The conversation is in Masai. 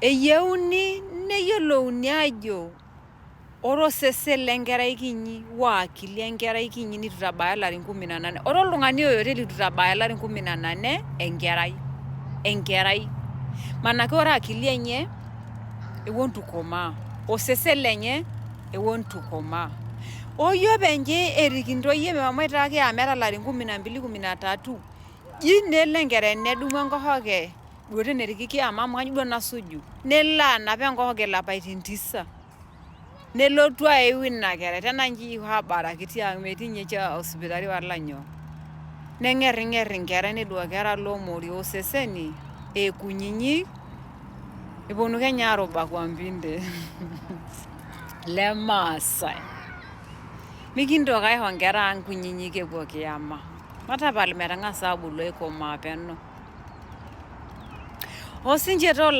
Eyieuni neyiolouni aajo ore osesen le nkerai kinyi o akili enkerai kinyi neitu itabaya ilarin kumi na nane. Ore oltung'ani yeyote leitu itabaya ilarin kumi na nane enkerai, enkerai. Maanake ore akili enye ewuon itu ikomaa, osesen lenye ewuon itu ikomaa. Oyie openy erik intoyie meshomoita kiama ilarin kumi na mbili kumi na tatu, ji nelo enkerai nedumu enkoshoke duo tene eriki kiama amu kainyo duo nasuju, nelo anap enkoshoke lapaitin tisa, nelotu aiu ina kerai tena inji iko abaraki tiang metii ninye sipitali wala nyoo. Neng'erring'er enkerai neduaki kera lomoruo oseseni ekunyinyi eponu kenya aruba kwa mbinde lemaasai. Mikintoki aisho nkera ang kunyinyik epuo kiama. Matapal metang'asa abulu aikomaa peno. Osinche too.